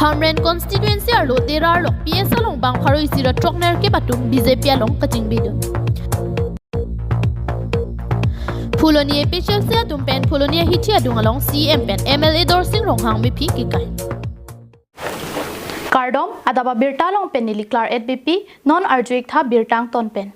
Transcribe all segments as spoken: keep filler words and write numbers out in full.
Hamren constituency arlo Tera along P S along bang pharo isi ra throknerkep atum B J P along kachingbidun. Phuloni A P H L C atum pen Phuloni ahithi adung along C E M pen M L A Dorsing Ronghang mephi kekai. Kardom, adap abirta along pen neli Klar et B P, non arju-ik tha birta angton pen.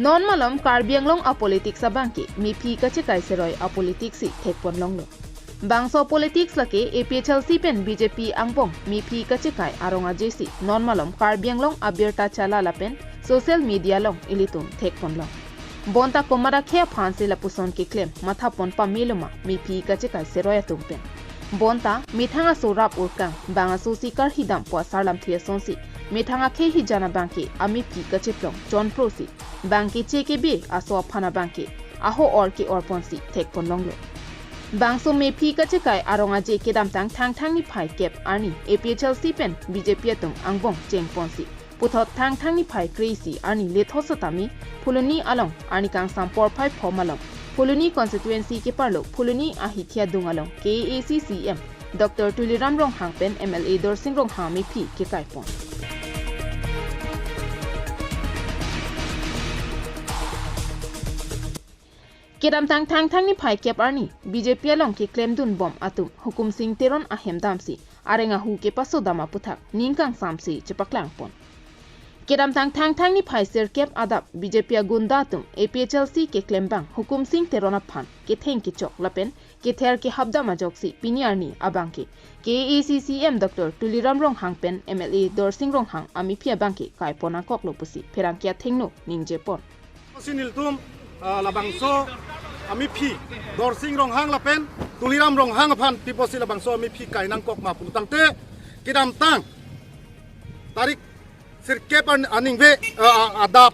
Non malom Karbi Anglong apolitics abangke mephi kachekai seroi apolitics si thekpon longlo. Bangso politics lake A P H L C pen B J P angbong mephi kachekai arong aje si non malom Karbi Anglong abirta chala lapen social media along ilitum thekpon long. Bonta komat akhei aphan si lapuson keklem mathapon pamelo ma mephi kachekai seroi atum pen. Bonta methang aso rap urkang bang aso si karhidampo asar lamthe asonsi methang akhei hijan abangke amephi kacheplong chonpro si bang keche kebe aso aphan abangke aho-or ke-orpon si thekpon longlo. Bangso mephi kachekai arong aje kedamtang Thangthang niphai kep arni A P H L C pen B J P atum angbong chengpon si puthot Thangthang niphai kre-isi arni letho setame Phuloni along arni kangsam porphai pho malom Phuloni constituency keparlo Phuloni ahithi adung along K A A C C E M Doctor Tuliram Ronghang pen M L A Dorsing Ronghang mephi kekaipon. Kedamtang Thangthang niphai kep arni B J P along keklemdun bom atum Hukum Sing Teron ahem damsi areng ahu kepasodam aputhak ning kangsamsi chepaklangpon. Kedamtang Thangthang niphai sirkep adap B J P agunda atum A P H L C keklem bang Hukum Sing Teron aphan ketheng kechok lapen kether kehapdam ajoksi pini arni abangke K A A C C E M Doctor Tuliram Ronghang pen M L A Dorsing Ronghang amephi abangke kaipon nangkoklo pusi pherangke athengno ningjepon. Si nelitum, ah, labangso amephi Dorsing Ronghang lapen Tuliram Ronghang aphan tiposi labangso amephi kai nangkok ma pulotangte kedamtang tarik sirkep an-, aningve, ah, ah, adap,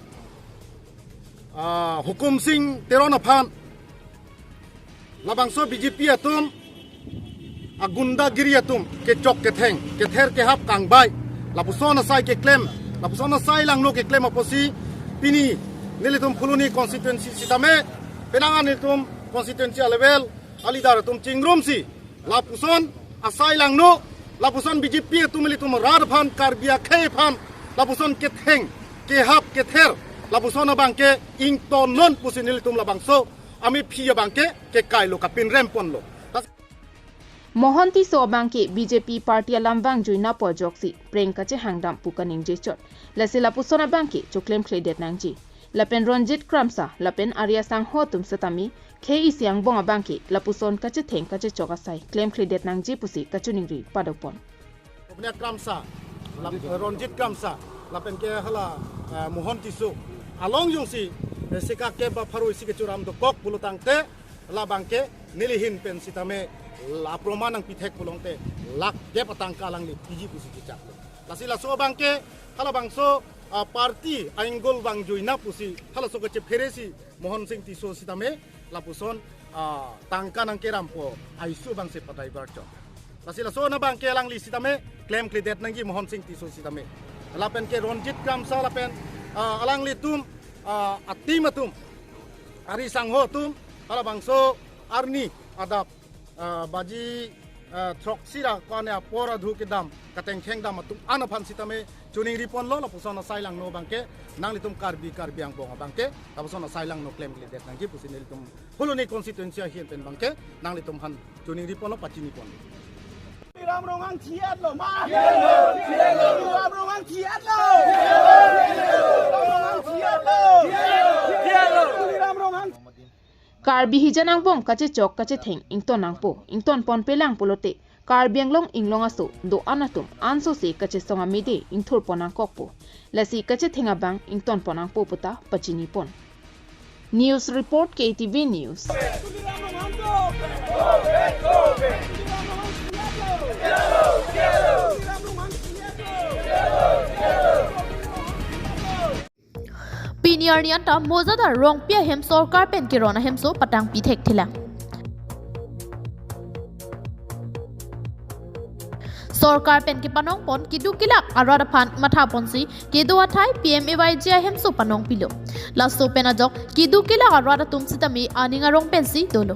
ah, Hukum Sing Teron aphan labangso B J P atum agundagiri atum kechok ketheng, kether kehap kangbai, lapuson asai keklem, lapuson asai langno keklem apotsi pini nelitum Phuloni constituency sitame, penang an nelitum constituency a-level a-leader atum chingrumsi lapuson asai langno, lapuson B J P atum ilitum rat aphan, Karbi akhei aphan lapuson ketheng kehap kether, lapuson abangke ingtonnon pusi nelitum labangso amephi abangke kekailo kapinremponlo. Mohon Tisso abangke B J P party alam vangjuinapo ajoksi preng kachehangdam pu kaningje chot. Lasi lapuson abangke choklemkledet nangji. Lapen Ronjit Kramsa lapen Arya Sangho atum setame khei isi angbong abangke lapuson kachetheng kachechok asai klemkledet nangji pusi kachiningri padopon. Arya Kramsa, lap-, Ronjit Kramsa, lapen ke hala, eh, Mohon Tisso along jongsi, eh, sika kep ba pharo isi kechoram dokok pulotangte, labangke nelihin pen sitame la proman nangpithek pulote lakh kep atangka alangli piji pusi chechaklo. Lasi laso abangke halabangso, ah, party ainggul vangjuina pusi halaso kachephere si Mohon Sing Tisso sitame lapuson, ah, tangka nangkerampo ahisu abangsi padai barchok. Lasi laso-an abangke alangli sitame klemkledet nangji Mohon Sing Tisso sitame. Lapen ke Ronjit Kramsa lapen, ah, alanglitum, ah, a-team atum, Arya Sangho atum, halabangso arni adap, ah, baji, ah, throksi ra ko-an apor adhu kedam katengkheng dam atum an aphan sitame choningriponlo, lapuson asai langno abangke nanglitum Karbi, Karbi angbong abangke lapuson asai langno klemkledet nangji pusi nelitum Phuloni constituency ahin pen abangke nanglitum aphan choningriponlo, pachiniponlo. Tuliram Ronghang thietlo ma. Tuliram Ronghang thietlo. Tuliram Ronghang thietlo. Tuliram Ronghang. Karbi hijan angbong kachechok kachetheng ington nangpo, ingtonponpelang pulote Karbi Anglong inglong aso do-an atum ansose kachesong amede ingthurpon nangkokpo. Lasi kachetheng abang ingtonpon nangpo puta pachinipon. News report, K T V News. Pini arni anta Mojadar Rongpi ahem sorkar pen keron ahemso patangpi thekthelang. Sorkar pen kepanong pon keduk kelak arat aphan matha ponsi kedo athai P M A Y G ahemso panong pilo. Laso pen ajok keduk kelak arat atum sitame aning arong pensi dolo.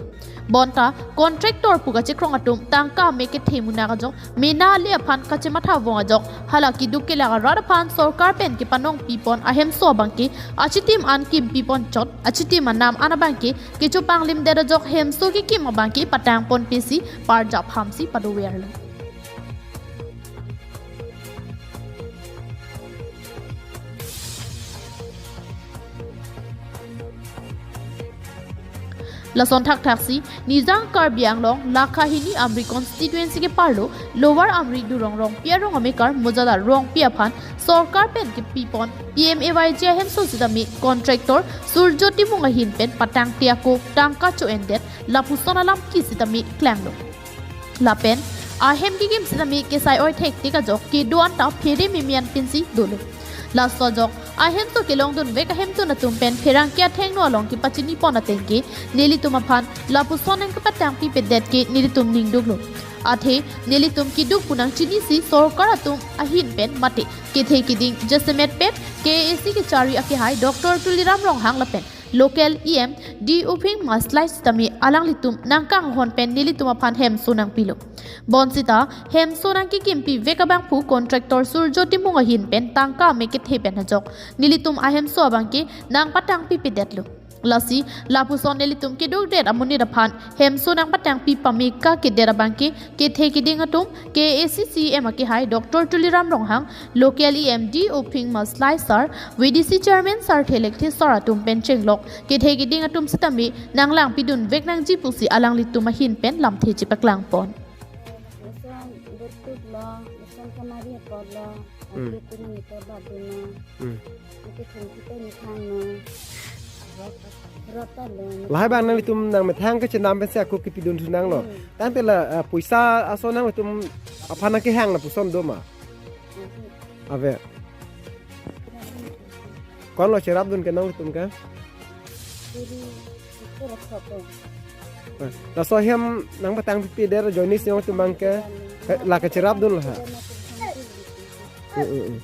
Bonta contractor pu kachekrong atum tangka me kethe munak ajok mena le aphan kachematha vong ajok hala keduk kelak arat aphan sorkar pen kepanong pipon ahemso abangke achitim an kimpi pon chot, achitim anam an abangke kechopanglim det ajok hemso kekim abangke patang pon pisi parjap hamsi padoverlo. Lason thakthaksi Nijang Karbi Anglong lakha hini Amri constituency keparlo Lower Amri Durong Rongpi arong amekar Mojadar Rongpi aphan sorkar pen kepipon P M A Y G ahemso sitame contractor Surjyoti Mung ahin pen patang tiako tangka cho-endet lapuson alam ke sitame klanglo. Lapen ahem kekim sitame kesai oi thektik ajok kedo anta phere mimian pensi dolo. Laso ajok ahemso kelongdun vek ahemtun atum pen pherangke athengno along kepachini pon atengke nelitum aphan lapuson nangkepatang pipedet ke nelitum ningduklo. Athe nelitum keduk pu nangchinisi sorkar atum ahin pen mate kethe keding jasemet pet K A A C kechari akehai Doctor Tuliram Ronghang lapen local E M D Uphing Maslai sitame alanglitum nangkanghon pen nelitum aphan hemso nangpilo. Bonsita hemso nangkekimpi vek abangphu contractor Surjyoti Mung ahin pen tangka me kethe pen ajok nelitum ahemso abangke nangpatang pipedetlo. Lasi lapuson nelitum kedukdet amonit aphan hemso nangpatang pipame kakedet abangke kethe keding atum K A A C C E M akehai Doctor Tuliram Ronghang, local E M D Uphing Maslai sir, V D C chairman sir Thelekthe sir atum pen chenglok kethe keding atum sitame nanglangpidun vek nangji pusi alanglitum ahin pen lamthe chepaklang pon. Lason bertuk lo, lason kamari apot lo, Hmm. Atu kuni nito badun lo, Hmm. Atu thengpi te ni thang lo, rota lo. Lahai abang nanglitum nangmethang kachenam pensi ako kepidun thu nanglo. Hmm. Tangte la, ah, poisa ason nanglitum aphan nangkehang lapuson do ma? Hmm. Ave. Ko-an lo cherapdun ke nanglitum ke? Duri, itu rokok tuh. Eh, laso ahem nangpatang pipedet ajoine si nanglitum abangke, eh, la kacherapdun lo ha. Hmm, hmm, hmm.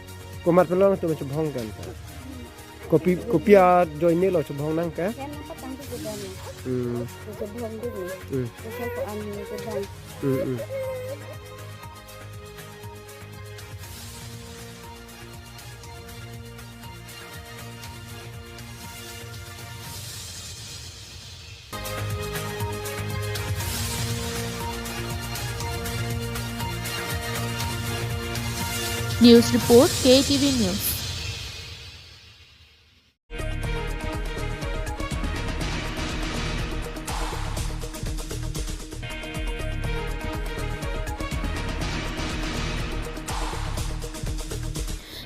Komat pen lo nanglitum chubhong kan? Kopi, kopi ajoine lo chubhong nang ke? Saya nangpatang pipedet. Hmm. Chubhong dun. Hmm. Terus aku anu chubhong. Hmm, hmm. News report, K T V News.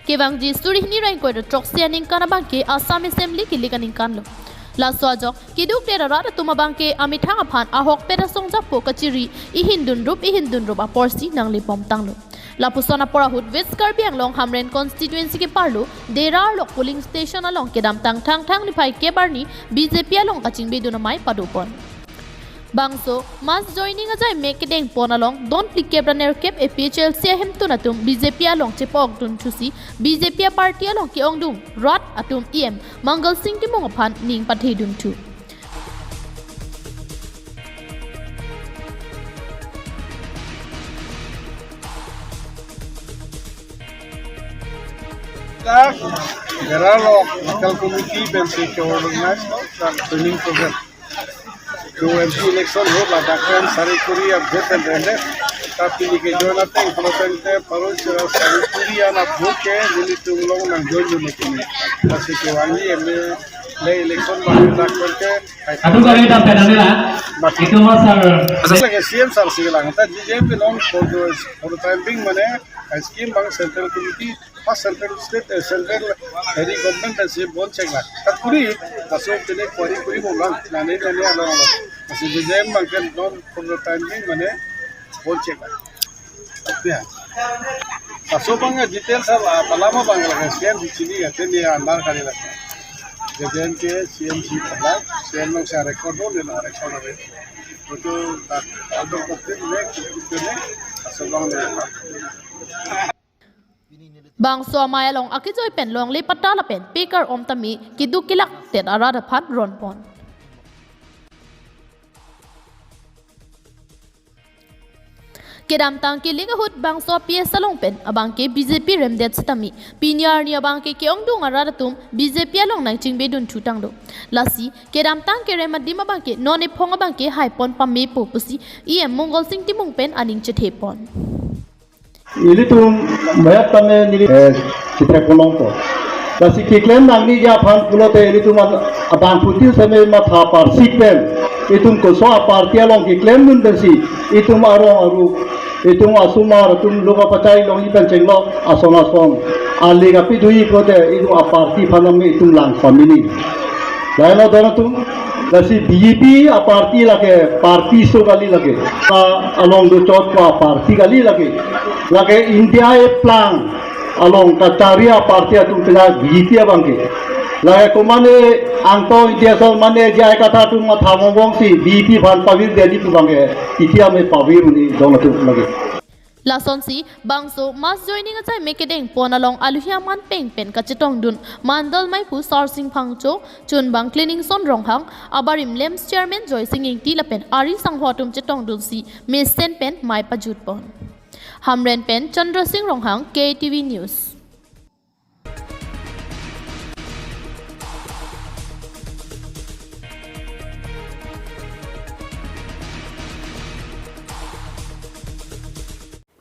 Kevangji suri hini ra ingkoi ra throksi aningkan abangke Assam Assembly kelik aningkan lo. Laso ajok kedukdet arat atum abangke amethang aphan ahokpet asong japo kachiri ihindun rup ihindun rup aporsi nangle bomtanglo. Lapuson apor ahut West Karbi Anglong Hamren constituency keparlo Dera Arlok polling station along kedamtang Thangthang niphai kep arni B J P along kachingbedun amei padopon. Bangso mass joining ajai mek kedengpon along don phlikep ra nerkep A P H L C ahemtun atum B J P along chepokdun thusi B J P aparty along ke-ongdung rat atum E M Mangal Singh Timung aphan ning pathedun thu. Dera Arlok local committee pensi ke-organize training program. To M P election ho ladak pen sari kuri a vote pen rende. Tapi ni ke join ateng kalau pen te paru sira sari kuri ana vote ke nelitum along nangjoindun kini. Lasi kevangji M L A election bang dak pen te Atu kami dapat nila. Itu masa. Asal lagi C M sir si lang. Ta J J M P non for the, for the time being mane scheme bang central committee, first central state, eh, central area government si bon chek la. Ta kuri, laso tene kuri kuri mo lang. Nane nane along along. Lasi J J M bang ke non for the time being mane bon chek la. Ya. Laso bang details la, palama bang la, sian di sini ya, tene andar kali la. J J M P, C M C pala, C M C record do, nila record do. Bangso amei along akejoi pen longle patta lapen pekar om tame keduk kelak tet arat aphan ronpon. Kedamtang keleng ahut bangso P S along pen abangke B J P remdet sitame pini arni abangke ke-ongdung arat atum B J P along nangchingbe dun thutang do. Lasi kedamtang kerem adim abangke non ephong abangke haipon pamepo pusi E M Mongol Sing Timung pen aning chethepon. Ilitum mayat tame neli, eh, chithek ponlongpo. Lasi keklem nangji aphan pulote ilitum an-, abangphutin seme matha parsik pen itum koso aparty along keklem dun pensi itum arong aruk, itum asomar, itum lok apachai longji pen chenglok ason ason ali kapi dui kote itum aparty aphan tame itum lang pamini. Laino don atum, lasi B J P aparty lake, party so kali lake. A along dochotpo aparty kali lake. Lake India eplang along kachari aparty atum penang B J P abangke. Lake komane angtong India so mane J I Kathar atum matha mong mongsi B J P aphan pavirdet pu abangke. Itiame pavir ni don atum lake. Lasonsi bangso mass joining achai me kedengpon along aluhi aman peng pen kachetongdun mandal maiphu Sarsing Phangcho, chunbang Cleaningson Ronghang, abarim LAMPS chairman Joysing Ingti lapen ari sangho atum chetongdunsi mesen pen mei pajutpon. Hamren pen Chandra Sing Ronghang, K T V News.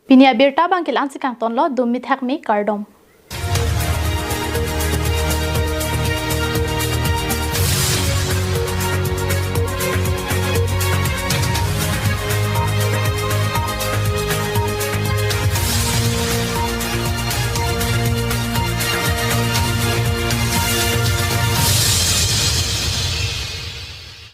Pini abirta abangke la-ansi kangtonlo, dumi thakmi kardom.